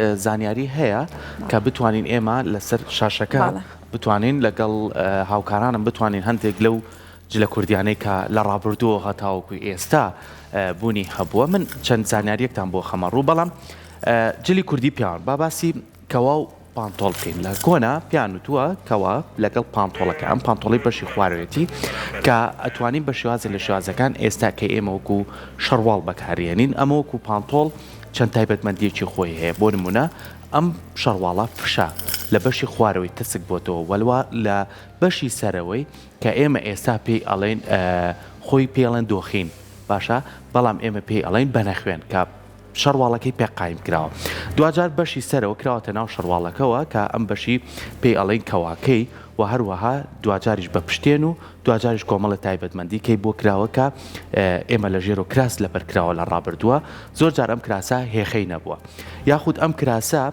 زانیاری هەیە کە بتوانین ئێمە لەسەر شاشەکە بتوانین لەگەڵ هاوکارانم بتوانین هەندێک لەو جلە کوردیانەی کە لە ڕابردووە هەتاوەکو ئێستا بوونی هەبووە من چەند زانیاریەکتان بۆ خەمە ڕوو بەڵام جلی کوردی پیاوان با باسی کەوا و پانتۆڵ بکەین لە کۆنا پیان وتووە کەوا لەگەڵ پانتۆڵەکە ئەم پانتۆڵی بەشی خوارەوەتی کە ئەتوانین بە شێوازێک لە شێوازەکان ئێستا کە ئێمە وەکو شەڕواڵ بەکارێنین ئەمە وەکو پانتۆڵ چەند تایبەتمەندیەکی خۆی هەیە بۆ نمونە ئەم شەڕواڵە فشە لە بەشی خوارەوەی تەسک بۆتەوە وەلوا لە بەشی سەرەوەی کە ئێمە ئێستا پێی ئەڵێن خۆی پێڵێن دۆخین باشە بەڵام ئێمە پێی ئەڵێن بەنەخوێن کە شەڕواڵەکەی پێ قایم کراوە دواجار بەشی سەرەوە کراوەتە ناو شەڕواڵەکەوە کە ئەم بەشی پێی ئەڵێن کەواکەی و هەروەها دواجاریش بە پشتێن و دواجاریش کۆمەڵە تایبەتمەندی کەی بۆ کراوە کە ئێمە لە ژێرۆ کراس لەبەر کراوە لە ڕابردووە زۆر جار ئەم کراسە هێخەی نەبووە یاخود ئەم کراسە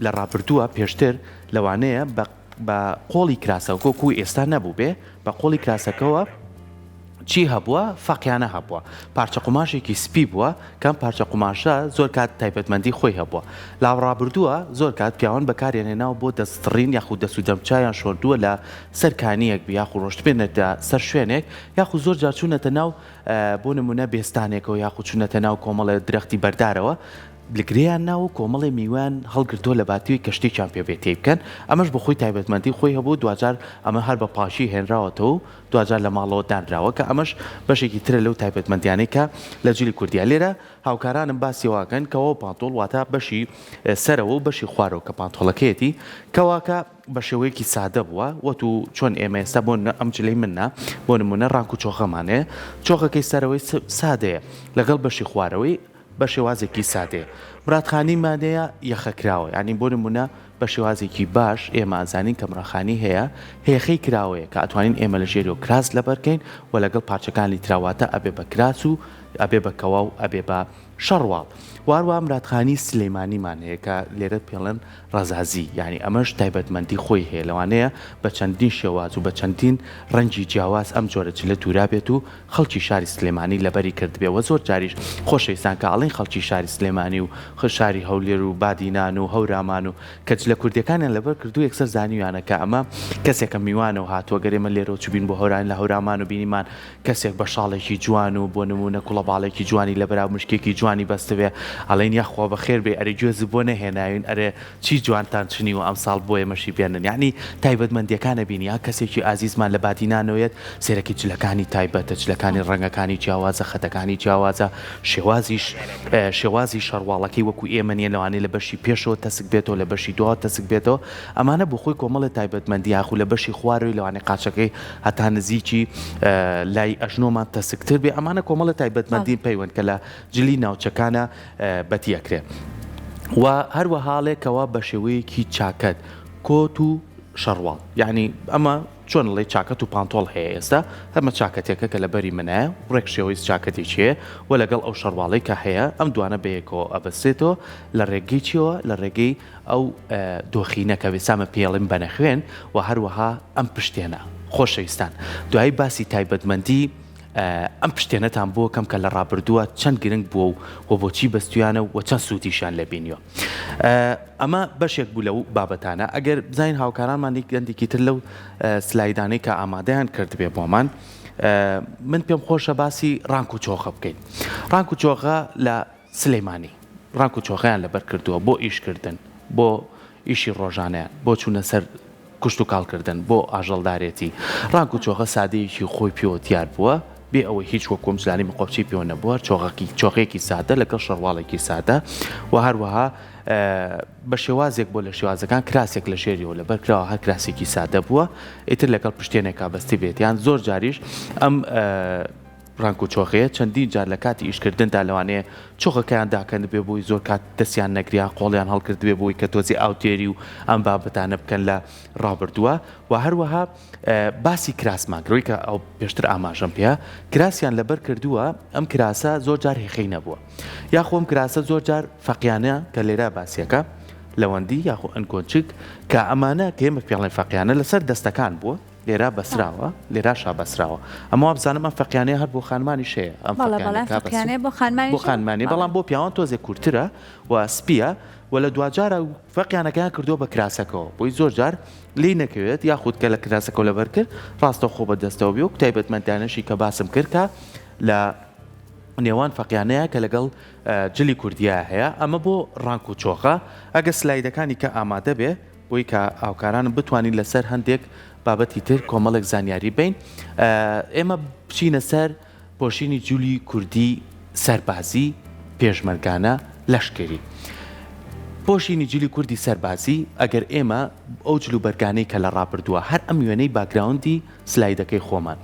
لە ڕابردووە پێشتر لەوانەیە بە بە قۆڵی کراسەکە وەکو ئێستا نەبوو بێ بە قۆڵی کراسەکەوە چی هەبووە؟ فەقیانە هەبووە. پارچە قوماشێکی سپی بووە کە ئەم پارچە قوماشە زۆر کات تایبەتمەندی خۆی هەبووە. لە ڕابردووە زۆر کات پیاوان بەکاریان هێناوە بۆ دەست دڕین یاخود دەست و دەمچاویان شۆردووە لە سەر کانییەک بی یاخود ڕۆشتبێنەتە سەر شوێنێک یاخود زۆر جار چوونەتە ناو بۆ نموونە بێستانێکەوە یاخود چوونەتە ناو کۆمەڵێ درەختی بەردارەوە لگرێیان ناوە و کۆمەڵێ میوەیان هەڵگرتووە لە باتیوی کە شتێکیان پێ بێ تێی بکەن ئەمەش بۆ خۆی تایبەتمەندی خۆی هەبوو دواجار ئەمە هەر بە پاکی هێنراوەتەوە و دواجار لە ماڵەوە دانراوە کە ئەمەش بەشێکی ترە لەو تایبەتمەندیانەی کە لە جلی کوردیە لێرە هاوکارانم باسی واکەن کەوا و پانتۆڵ واتە بەشی سەرەوە و بەشی خوارەوە کە پانتۆڵەکەیەتی کەواکە بە شێوەیەکی سادە بووە وەتو چۆن ئێمە ئێستا بۆ ئەم جلەی منە بۆ نمونە ڕانک و چۆخەمان هەیە چۆخەکەی سەرەوەی سادەیە لەگەڵ بەشی خوارەوەی بە شێوازێکی سادەیە مرادخانی مانەیە یەخە کراوە یانی بۆ نمونە بە شێوازێکی باش ئێمە ئەزانین کە مراخانی هەیە هێخەی کراوەیە کە ئەتوانین ئێمە لە ژێریەوە کراس لەبەر کەین و لەگەڵ پارچەکانی ترا واتە ئەبێ بە کراس و ئەبێ بە کەوا و ئەبێ بە شەڕواڵ واروا مرادخانی سلەیمانیمان هەیە کە لێرە پێڵێن ڕەزازی یانی ئەمەش تایبەتمەندی خۆی هەیە لەوانەیە بە چەندین شێواز و بە چەندین ڕەنگی جیاواز ئەم جۆرە جلە تورابێت و خەڵکی شاری سلێمانی لەبەری کردبێ وە زۆر جاریش خۆشەویستان کە ئەڵێن خەڵکی شاری سلێمانی و شاری هەولێر و بادینان و هەورامان و کە جلە کوردیەکانیان لەبەر کردوو یەکسەر زانیویانە کە ئەمە کەسێکە میوانە و هاتووە گەر ئێمە لێرەوە چوبین بۆ هەوران لە هەورامان و بینیمان کەسێک بە شاڵێکی جوان و بۆ نموونە کوڵەباڵێکی جوانی لەبەرا و مشکێکی جوانی بەستبێ ئەڵێین یاخوا بەخێر بێی ئەرێ گوێزت بۆ نەهێناوین ئەرێ چی جوانتان چنیوە ئەمساڵ بۆ ئێمەشی بێنن یەعنی تایبەتمەندیەکان ئەبینی یا کەسێکی ئازیزمان لە بادینانەوە یەت سێرەکی جلەکانی تایبەتە جلەکانی ڕەنگەکانی جیاوازە خەتەکانی جیاوازە شێوازیش شێوازی شەڕواڵەکەی وەکو ئێمە نیە لەوانەیە لە بەشی پێشەوە تەسک بێتەوە لە بەشی دواوە تەسک بێتەوە ئەمانە بۆ خۆی کۆمەڵێ تایبەتمەندی یاخو لە بەشی خوارەوەی لەوانەیە قاچەکەی هەتا نزیکی لای ئەژنۆمان تەسکتر بێ ئەمانە کۆمەڵێ تایبەتمەندین پەیوەند کە لە جلی ناوچەکانە بەدی ئەکرێ و هەروەها ئەڵێ کەوا بە شێوەیەکی چاکەت کۆت و شەڕواڵ یعنی ئەمە چۆن ئەڵێی چاکەت و پانتۆڵ هەیە ئێستا ئەمە چاکەتێکە کە لەبەری منایە ڕێک شێوەی چاکەتێکی هەیە و لەگەڵ ئەو شەڕواڵەی کە هەیە ئەم دوانە بەیەکەوە ئەبەستێتەوە لە ڕێگەی چیەوە لە ڕێگەی ئەو دۆخینە کە وێسامە پێڵیم بەنەخوێن و هەروەها ئەم پشتێنە خۆشەویستان دوایی باسی تایبەتمەندی ئەم پشتێنەتان بۆ کەم کە لە ڕابردووە چەند گرنگ بووە و و بۆچی بەستویانە و چەند سوودیشیان لێ بینیوە. ئەمە بەشێک بوو لەو بابەتانە ئەگەر بزانین هاوکارانمان گەندێکی تر لەو سلایدانەی کە ئامادەیان کردبێ بۆمان من پێم خۆشە باسی ڕانک و چۆخە بکەین ڕانک و چۆخە لە سلەیمانی ڕانک و چۆخەیان لەبەر کردووە بۆ ئیشکردن بۆ ئیشی ڕۆژانەیان بۆ چوونە سەر کشتوکاڵکردن، بۆ ئاژەڵدارێتی. ڕانک و چۆغە سادەیەکی خۆی پێوە دیار بووە، بێ ئەوەی هیچ وەکوو ئەم جلانەی مقۆپچەی پێوە نەبووە، چۆغەکی چۆغەیەکی سادە لەگەڵ شەڕواڵێکی سادە و هەروەها بە شێوازێک بۆ لە شێوازەکان کراسێک لە ژێریەوە لەبەر کراوە هەر کراسێکی سادە بووە ئیتر لەگەڵ پشتێنێکا بەستبێت یان زۆر جاریش ئەم ڕانک و چۆغەیە چەندین جار لە کاتی ئیشکردندا لەوانەیە چۆغەکەیان داکەندبێ بۆی زۆر کات دەستیان نەگریا قۆڵیان هەڵکردبێ بۆی کە تۆزی ئاودێری و ئەم بابەتانە بکەن لە ڕابردووە و هەروەها باسی کراسمان کرد کە ئەو پێشتر ئاماژەم پێ کراسیان لەبەر کردووە ئەم کراسە زۆر جار هێخەی نەبووە یاخۆم کراسە زۆر جار فەقیانە کە لێرە باسیەکە لەوەندی یاخۆ ئەنکۆنچک کە ئەمانە کە ئێمە پێڵێن فەقیانە لەسەر دەستەکان بووە. لێرا بەسراوە لێراشا بەسراوە ئەمە وابزانم ئەم فەقیانەیە هەر بۆ خانمانیش هەیە ئەم بەڵێ بەڵێ فەقیانەیە ئەم فەقیانەیە بۆ خانمانیش بۆ خانمانی بەڵام بۆ پیاوان تۆزێک کورتترە و سپیە و لە دواجارە فەقیانەکەیان کردووە بە کراسەکەوە بۆی زۆر جار لێی نەکەوێت یاخود کە لە کراسەکەوە لەبەر کرد ڕاستەوخۆ بە دەستەوە بێ و تایبەتمەندانەشی کە باسم کرد کە لە نێوان فەقیانەیە کە لەگەڵ جلی کوردیا هەیە ئەمە بۆ ڕانک و چۆخە ئەگە سلایدەکانی کە ئامادە بێ بۆی کە هاوکارانم بتوانین لەسەر هەندێک بابەتی تر کۆمەڵێک زانیاری بین ئێمە بچینە سەر پۆشینی جلی کوردی سەربازی پێشمەرگانە لەشکری. پۆشینی جلی کوردی سەربازی ئەگەر ئێمە ئەو جلوبەرگانەی کە لە ڕابردووە هەر ئەم وێنەی background ی سلایدەکەی خۆمان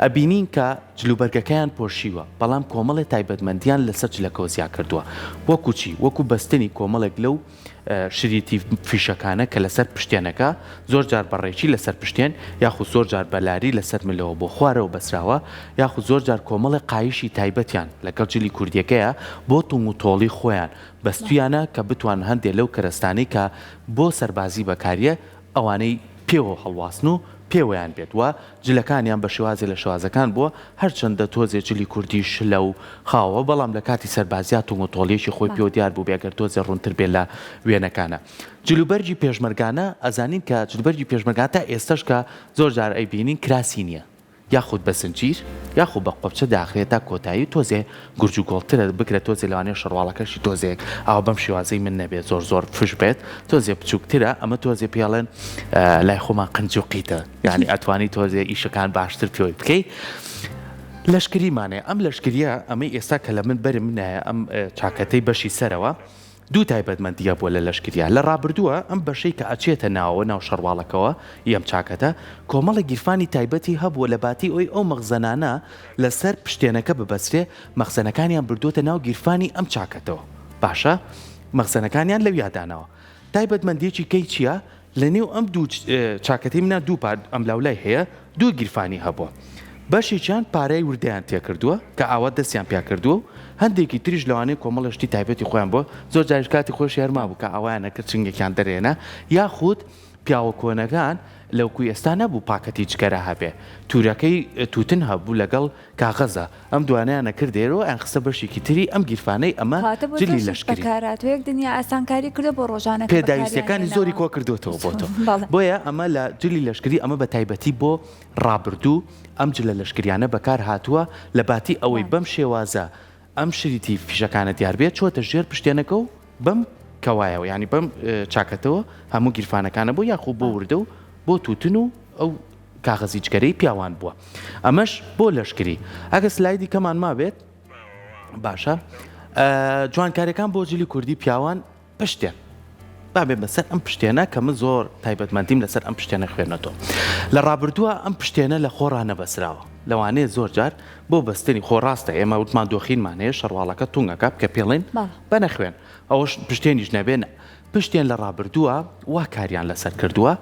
ئەبینین کە جلوبەرگەکەیان پۆشیوە بەڵام کۆمەڵێ تایبەتمەندیان لەسەر جلەکەوە زیا کردووە وەکو چی وەکو بەستنی کۆمەڵێک لەو شریتی فیشەکانە کە لەسەر پشتێنەکە زۆر جار بە ڕێکی لەسەر پشتێن یاخود زۆر جار بە لاری لەسەر ملەوە بۆ خوارەوە بەسراوە یاخود زۆر جار کۆمەڵێ قایشی تایبەتیان لەگەڵ جلی کوردیەکەیە بۆ تونگ و تۆڵی خۆیان بەستویانە کە بتوان هەندێ لەو کەرەستانەی کە بۆ سەربازی بەکاریە ئەوانەی پێوە هەڵواسن و پێوەیان بێت و جلەکانیان بە شێوازێ لە شێوازەکان بووە، هەرچەندە تۆزێ جلی کوردی شلە و خاوە، بەڵام لە کاتی سەربازیا تونگ و تۆڵیەکی خۆی پێوە دیار بوو بێ گەر تۆزێ ڕوونتر بێ لە وێنەکانا. جلوبەرگی پێشمەرگانە، ئەزانین کە جلوبەرگی پێشمەرگانە تا ئێستەش کە زۆر جار ئەیبینین کراسی نیە. یاخود بە زنجیر یاخود بە قۆپچە داخرێت تا کۆتایی تۆزێ گورج و گۆڵترە بگرە تۆزێ لەوانەیە شەڕواڵەکەشی تۆزێک ئاوا بەم شێوازەی من نەبێت زۆر زۆر فش بێت تۆزێ بچووکترە ئەمە تۆزێ پێڵێن لای خۆمان قنج و قیتە یعنی ئەتوانی تۆزێ ئیشەکان باشتر پێوەی بکەی لەشکریمانەیە ئەم لەشکریە ئەمەی ئێستا کە لە من بەرم نایە ئەم چاکەتەی بەشی سەرەوە دوو تایبەتمەندی هەبووە لە لەشکریا لە ڕابردووە، ئەم بەشەی کە ئەچێتە ناوەوە ناو شەڕواڵەکەوە ی ئەم چاکەتە، کۆمەڵێک گیرفانی تایبەتی هەبووە لە باتی ئەوەی ئەو مەخزەنانە لە سەر پشتێنەکە ببەسرێ، مەخزەنەکانیان بردووەتە ناو گیرفانی ئەم چاکەتەوە. باشە مەخزەنەکانیان لەویا داناوە. تایبەتمەندییەکی کەی چییە؟ لە نێو ئەم دوو چاکەتەی منا دوو پار ئەملاولای هەیە دوو گیرفانی هەبووە بەشێکیان پارەی وردەیان تێکردووە کە ئاوا دەستیان پیا کردووە و هەندێکی تریش لەوانەیە کۆمەڵە شتی تایبەتی خۆیان بووە زۆر جاریش کاتی خۆشی هەر مابوو کە ئاوایان ئەکرد چنگێکیان دەرێنا یاخود پیاوە کۆنەکان لەوکوی ئێستا نەبوو پاکەتی جگەرە هەبێ تورەکەی توتن هەبوو لەگەڵ کاغەزە ئەم دوانەیان ئەکرد دێرەوە ئەیان خستە بەشێکی تری ئەم گیرفانەی ئەمە کەواتە بۆ جلی زۆر شت لەشکری. بەکارهاتووە یەک دنیا ئاسانکاری کردووە بۆ ڕۆژانە کە بەکاریان پێداویستیەکانی زۆری هێناوە. کۆ کردۆتەوە بۆ تۆ بەڵێ. بۆیە ئەمە لە جلی لەشکری ئەمە بە تایبەتی بۆ ڕابردوو ئەم جلە لەشکریانە بەکار هاتووە لە باتی ئەوەی بەڵێ. بەم شێوازە ئەم شریتی فیشەکانە دیار بێت چۆتە ژێر پشتێنەکە و بەم کەوایەوە یانی بەم چاکەتەوە هەموو گیرفانەکانە بۆ یاخو بۆ بەڵێ. وردە و بۆ توتن و ئەو کاغەزی جگەرەی پیاوان بووە ئەمەش بۆ لەشکری ئەگە سلایدی کەمان مابێت باشە جوانکاریەکان بۆ جلی کوردی پیاوان پشتێن با بێ بەسەر ئەم پشتێنە کە من زۆر تایبەتمەندیم لەسەر ئەم پشتێنە خوێنەتەوە لە ڕابردووە ئەم پشتێنە لە خۆڕا نەبەسراوە لەوانەیە زۆر جار بۆ بەستنی خۆ ڕاستە ئێمە وتمان دۆخینمان هەیە شەڕواڵەکە تونگەکە بکە پێڵێن بە نەخوێن ئەوەش پشتێنیش نەبێ پشتێن لە ڕابردووە وا کاریان لەسەر کردووە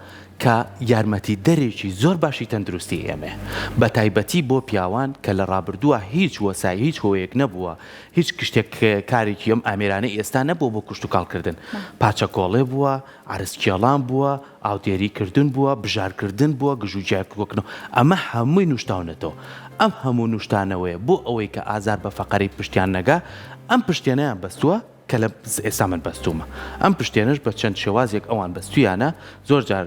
کە یارمەتیدەرێکی زۆر باشی تەندروستی ئێمەیە بە تایبەتی بۆ پیاوان کە لە ڕابردووە هیچ وەسای هیچ هۆیەک نەبووە هیچ شتێک کارێکی ئەم ئامێرانەی ئێستا نەبووە بۆ کشتوکاڵ کردن پاچە کۆڵێ بووە عەرز کێڵان بووە ئاودێری کردن بووە بژار کردن بووە گژوگیای کۆکردنەوە ئەمە هەمووی نوشتاونەتەوە ئەم هەموو نوشتانەوەیە بۆ ئەوەی کە ئازار بە فەقەرەی پشتیان نەگا ئەم پشتێنەیان بەستووە کە لە ئێستا من بەستوومە. ئەم پشتێنەش بە چەند شێوازێک ئەوان بەستوویانە، زۆر جار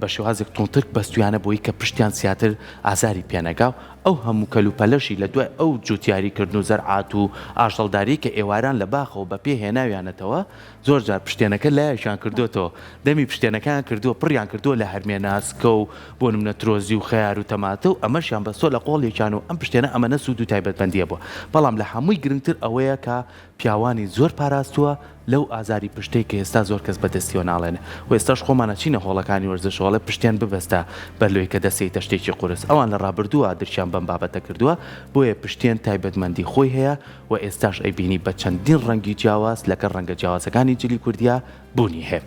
بە شێوازێک توندتر بەستوویانە بۆی کە پشتیان زیاتر ئازاری پێ نەگا و ئەو هەموو کەلوپەلەشی لە دوای ئەو جووتیاری کردن و زەرعات و ئاژەڵداریی کە ئێواران لە باخەوە بە پێ هێناویانەتەوە زۆر جار پشتێنەکە لایەکیان کردۆتەوە دەمی پشتێنەکەیان کردووە پڕیان کردووە لە هەرمێ ناسکە و بۆ نمونە ترۆزی و خەیار و تەماتە و ئەمەشیان بەستووە لە قۆڵێکیان و ئەم پشتێنە ئەمەنە سوود و تایبەتمەندییە بووە بەڵام لە هەمووی گرنگتر ئەوەیە کە پیاوانی زۆر پاراستووە لەو ئازاری پشتەی کە ئێستا زۆر کەس بە دەستیەوە ناڵێنێ و ئێستاش خۆمان ئەچینە هۆڵەکانی وەرزشەوە ئەڵێ پشتێن ببەستە بەر لەوەی کە دەست ێیتە شتێکی قورس ئەوان لە ڕابردووە درکیان بەم بابەتە کردووە بۆیە پشتێن تایبەتمەندی خۆی هەیە و ئێستاش ئەیبینی بە چەندین ڕەنگی جیاواز لەگەڵ ڕەنگە جیاوازەکانی جلی کوردیا بوونی هەیە.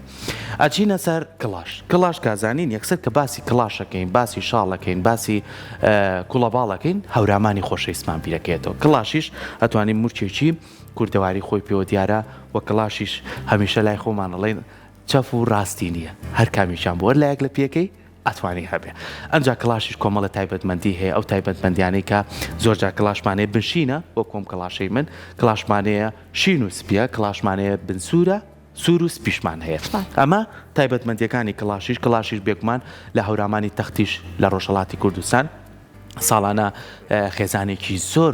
ئەچینە سەر کڵاش. کڵاش کازانین یەکسەر کە باسی کڵاش ئەکەین، باسی شاڵ ئەکەین، باسی کوڵەباڵ ئەکەین، هەورامانی خۆشەویستمان بیرەکەیەتەوە. کڵاشیش ئەتوانین مورچێکی کوردەواری خۆی پێوە دیارە و کڵاشیش هەمیشە لای خۆمان ئەڵێن چەف و ڕاستی نییە. هەر کامێکیان بۆ هەر لایەک لە پێکەی. ئەتوانی هەبێ ئەنجا کڵاشیش کۆمەڵە تایبەتمەندی هەیە ئەو تایبەتمەندیانەی کە زۆر جار کڵاشمان هەیە بنشینە وەکو ئەم کڵاشەی من کڵاشمان هەیە شین و سپیە کڵاشمان هەیە بن سوورە سوور و سپیشمان هەیە ئەمە تایبەتمەندیەکانی کڵاشیش کڵاشیش بێگومان لە هەورامانی تەختیش لە ڕۆژهەڵاتی کوردستان ساڵانە خێزانێکی زۆر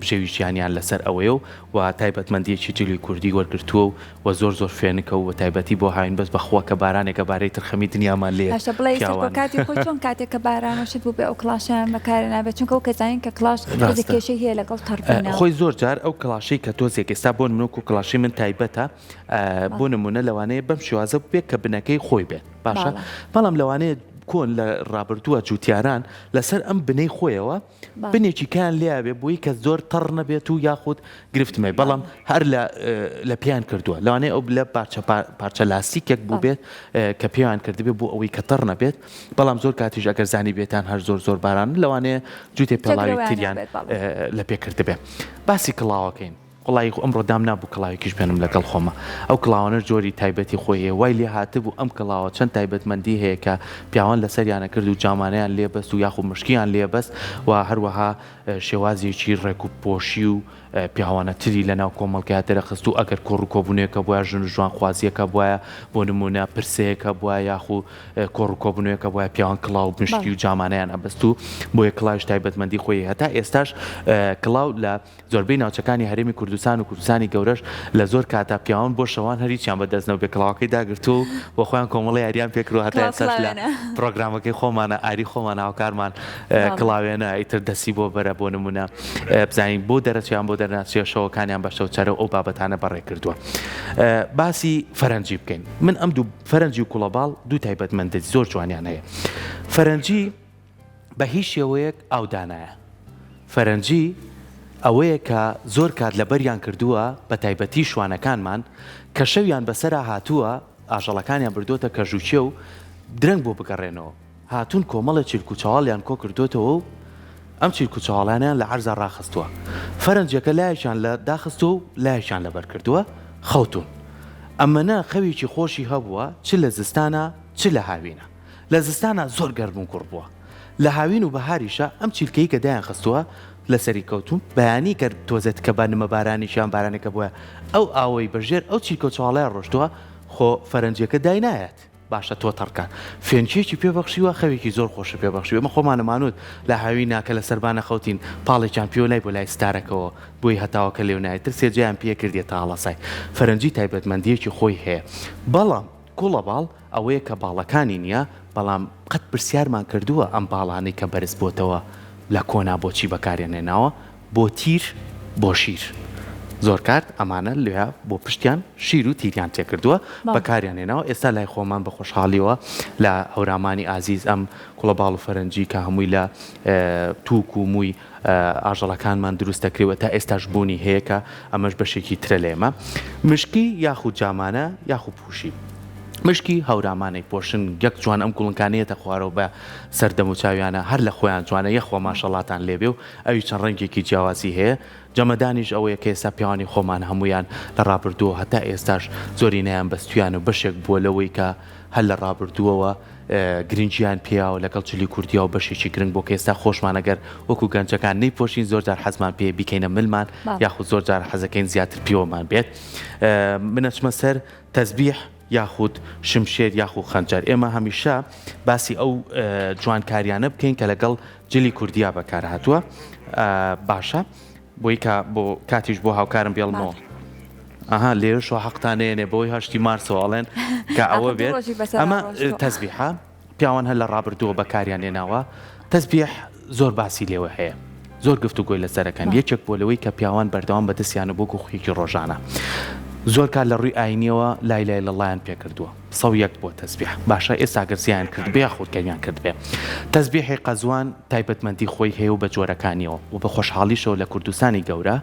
بژێوی ژیانیان لەسەر ئەوەیە و و تایبەتمەندیەکی جلی کوردی وەرگرتووە و و زۆر زۆر فێنکە و تایبەتی بۆ هاوین بەس بەخوا کە بارانێکە بارەی تر خەمی دنیامان لێ باشە بڵێ سەرکۆ پیاوان. کاتی خۆی چۆن کاتێک کە باران و شت بوو بێ ئەو کڵاشەیان بەکارێ نابێت چونکە ئەو کەزانین کە کڵاش تۆزێک ڕاستە کێشەی هەیە لەگەڵ تەڕبوونە. خۆی زۆر جار ئەو کڵاشەی کە تۆزێک ئێستا بۆ نمونە وەکو کڵاشەی من تایبەتە بۆ نمونە لەوانەیە بەم شێوازە بێت کە بنەکەی خۆی بێت باشە بەڵام لەوانەیە کۆن لە ڕابردووە جوتیاران لەسەر ئەم بنەی خۆیەوە بنێکی کان لیا بێ بۆی کە زۆر تەڕ نەبێت و یاخود گرفتمێ بەڵام هەر لە لە پێیان کردووە لەوانەیە ئەو لە پارچە پارچە لاستیکێک بوو بێت کە پێیان کردبێ بۆ ئەوەی کە تەڕ نەبێت بەڵام زۆر کاتیش ئەگەر زانی بێتان هەر زۆر زۆر باران لەوانەیە جووتێ پێڵاوی تریان لە پێ کردبێ باسی کڵاوەکەین. وەڵایی خۆ ئەمڕۆ دام نابوو کڵاوێکیش بێنم لەگەڵ خۆما. ئەو کڵاوانەش جۆری تایبەتی خۆی هەیە. وای لێ هاتبوو ئەم کڵاوە چەند تایبەتمەندی هەیە کە پیاوان لەسەریان ئەکرد و جامانەیان لێ بەست و یاخود مشکیان لێ بەست و هەروەها شێوازێکی ڕێک و پۆشی و پیاوانەتری لە ناو کۆمەڵگا دەرەخست و ئەگەر کۆڕ و کۆبوونەوەیەک هەبوایە ژن و ژوانخوازییەک هەبوایە بۆ نموونە پرسەیەک هەبوایە یاخو کۆڕ و کۆبوونەوەیەک هەبوایە پیاوان کڵاو و مشکی و جامانەیان ئەبەست و بۆیە کڵاویش تایبەتمەندی خۆی هەیە. هەتا ئێستاش کڵاو لە زۆربەی ناوچەکانی هەرێمی کوردستان و کوردستانی گەورەش لە زۆر کاتا پیاوان بۆ شەوان هەر هیچیان بە دەست نەبێ کڵاوەکەی داگرتووە و بۆ خۆیان کۆمەڵە یاریان پێ کردووە هەتا کڵاو ئێستاش لە کڵاوێنە. پڕۆگرامەکەی خۆمانە ئاری خۆمان هاوکارمان بەڵێ. کڵاوێنە ئیتر دەستی بۆ بەرە بۆ نمونە بزانین بۆ دەرەچێ یان بۆ دەرناچێ شەوەکانیان بە شەوچەرە و ئەو بابەتانە بەڕێ کردووە باسی فەرەنجی بکەین من ئەم دوو فەرەنجی و کوڵەباڵ دوو تایبەتمەندی زۆر جوانیان هەیە فەرەنجی بە هیچ شێوەیەک ئاو دانایە. فەرەنجی ئەوەیە کە زۆر کات لەبەریان کردووە بە تایبەتی شوانەکانمان کە شەویان بەسەرا هاتووە ئاژەڵەکانیان بردۆتە کەژوکێو درەنگ بۆ بگەڕێنەوە هاتوون کۆمەڵێ چیلک و چاواڵیان کۆ کردۆتەوە و ئەم چیلک و چاواڵانەیان لە عەرزا ڕاخستووە فەرەنجیەکە لایەکیان لە داخستووە و لایەکیان لەبەر کردووە خەوتوون ئەمەنە خەوێکی خۆشی هەبووە چ لە زستانا چ لە هاوینا. لە زستانا زۆر گەرم و گوڕ بووە. لە هاوین و بەهاریشا ئەم چیلکەی کە دایان خستووە لەسەری کەوتوون، بەیانی گەر تۆزێ تکە بە نمە بارانێک یان بارانێکە بوایە ئەو ئاوەی بە ژێر ئەو چیلکە و چاڵەیا ڕۆشتووە خۆ فەرەنجیەکە داینایەت. باشە تۆ تەڕکە. فێنکیەکی پێ بەخشیوە خەوێکی زۆر خۆشت پێ بەخشیوە. ئێمە خۆمانەمانوت لە هاوینا کە لە سەربانە خەوتین پاڵێکیان پێوە نای بۆ لای ستارەکەوە بۆی هەتاوەکە لێو نایەت ترسێ جێیان پێ کردیە تاڵەسای. فەرەنجی تایبەتمەندیەکی خۆی هەیە. بەڵام کوڵەباڵ ئەوەیە کە باڵەکانی نییە، بەڵام قەت پرسیارمان کردووە ئەم باڵانەی کە بەرز بۆتەوە لە کۆنا بۆچی بەکاریان هێناوە؟ بۆ تیر، بۆ شیر. زۆر کات ئەمانە لێ بۆ پشتیان شیر و تیریان تێکردووە بەکاریان هێناوە، ئێستا لای خۆمان بە خۆشحاڵیەوە لە هەورامانی ئازیز ئەم کوڵەباڵ و فەرەنجی کە هەمووی لە تووک و مووی ئاژەڵەکانمان دروست دەکرێ و تا ئێستاش بوونی هەیە کە ئەمەش بەشێکی ترە لە ئێمە. مشکی یاخود جامانە یاخود پووشی. مشکی هەورامانەی پۆشن یەک جوان ئەم گوڵنکانە یەتە خوارەوە بە سەر دەم و چاویانە هەر لە خۆیان جوانە یەخوا ماشەڵاتان لێبێ و ئەوی چەند ڕەنگێکی جیاوازی هەیە جەمەدانیش ئەوەیە کە ئێستا پیاوانی خۆمان هەموویان لە ڕابردووە هەتا ئێستاش زۆرینەیان بەستویانە و بەشێک بووە لەوەی کە هەر لە ڕابردووەوە گرنگیان پێیاوە لەگەڵ جلی کوردیا و بەشێکی گرنگ بۆ کە ئێستا خۆشمان ئەگەر وەکو گەنجەکان نەیپۆشین زۆر جار حەزمان پێیە بیکەینە ملمان یاخود زۆر جار حەزەکەین زیاتر پێوەمان بێت من ئەچمە سەر تەزبیح یاخود شمشێر یاخود خەنجەر ئێمە هەمیشە باسی ئەو جوانکاریانە بکەین کە لەگەڵ جلی کوردیا بەکار هاتووە باشە بۆی کە بۆ کاتیش بۆ هاوکارم بێڵمەوە. ئەها لێرەشەوە حەقتان نەیەنێ بەوەی هەشتی مارسەوە ئەڵێن کە ئەوە بێت ئەمە تەزبیحە پیاوان هەر لە ڕابردووە بەکاریان هێناوە تەزبیح زۆر باسی لێوە هەیە زۆر گفتوگۆی لەسەرەکەن یەکێک بۆ لەوەی کە پیاوان بەردەوام بەدەستیانە بۆ خویەکی ڕۆژانە زۆر کار لە ڕووی ئاینیەوە لای لای لەڵایان پێکردووە سەو یەک بۆ تەزبیح باشە ئێستا گەر زیان کردبێ یاخود کەمیان کردبێ تەزبیحی قەزوان تایبەتمەندی خۆی هەیە و بە جۆرەکانیەوە و بە خۆشحاڵیشەوە لە کوردستانی گەورە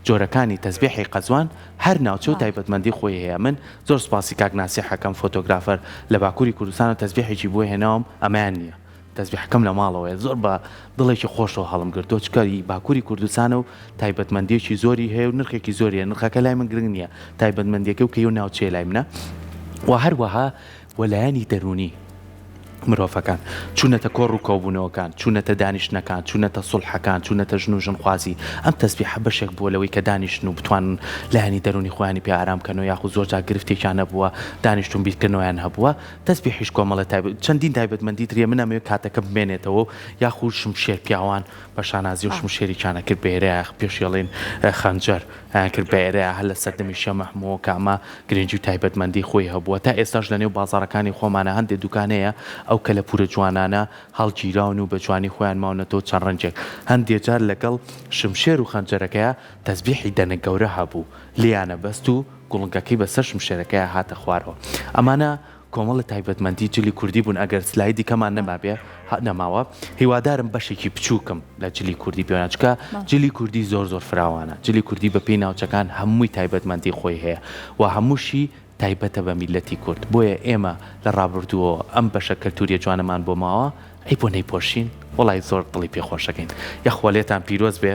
جۆرەکانی تەزبیحی قەزوان هەر ناوچە و تایبەتمەندی خۆی هەیە من زۆر سوپاسی کاک ناسیح ئەکەم فۆتۆگرافەر لە باکوری کوردستانەوە تەزبیحێکی بۆ هێناوم ئەمەیان نیە تەزبیحەکەم لە ماڵەوەیە زۆر بە دڵێکی خۆشەوە هەڵم گرتووە چونکە ی باکوری کوردستانە و تایبەتمەندیەکی زۆری هەیە و نرخێکی زۆری هەیە نرخەکە لای من گرنگ نیە تایبەتمەندیەکەی و کە یو ناوچەیە لای منە و هەروەها وە لایەنی دەروونی. مرۆڤەکان چوونەتە کۆڕ و کۆبوونەوەکان، چوونەتە دانیشتنەکان، چوونەتە سوڵحەکان، چوونەتە ژن و ژنخوازی، ئەم تەسبیحە بەشێک بووە لەوەی کە دانیشتن و بتوانن لایەنی دەروونی خۆیانی پێ ئارام بکەنەوە یاخود زۆر جار گرفتێکیان هەبووە دانیشتوون بیرکردنەوەیان هەبووە تەسبیحیش کۆمەڵە تایبەت چەندین تایبەتمەندی تری من ئەمەوێ کاتەکە بمێنێتەوە و یاخود شمشێر پیاوان بە شانازی و شمشێریکیان ئەکرد بەێرەیا پێشی ئەڵێن خەنجەر ئەیان کرد بە ئێرەیا هەر لە سەردەمی شێ مەحمووەوە کە ئەمە گرنگی و تایبەتمەندی خۆی هەبووە تا ئێستاش لە نێو بازاڕەکانی خۆمانا هەندێ دوکان هەیە ئەو کەلەپوورە جوانانە هەڵگیراون و بە جوانی خۆیان ماونەتەوە چەند ڕەنگێک هەندێ جار لەگەڵ شمشێر و خەنجەرەکەیا تەزبیحی دەنک گەورە هەبوو لێیانە بەست و گوڵنگەکەی بەسەر شمشێرەکەیا هاتە خوارەوە ئەمانە کۆمەڵە تایبەتمەندی جلی کوردی بوون ئەگەر سلایدی کەمان نەمابێ نەماوە هیوادارم بەشێکی بچووکم لە جلی کوردی پێوە چکە جلی کوردی زۆر زۆر فراوانە جلی کوردی بە پێی ناوچەکان هەمووی تایبەتمەندی خۆی هەیە و هەمووشی تایبەتە بە میلەتی کورد بۆیە ئێمە لە ڕابردووەوە ئەم بەشە کەلتوریە جوانەمان بۆ ماوە ئەی بۆ نەیپۆشین وەڵای زۆر دڵی پێ خۆشەکەین یاخوا لێتان پیرۆز بێ.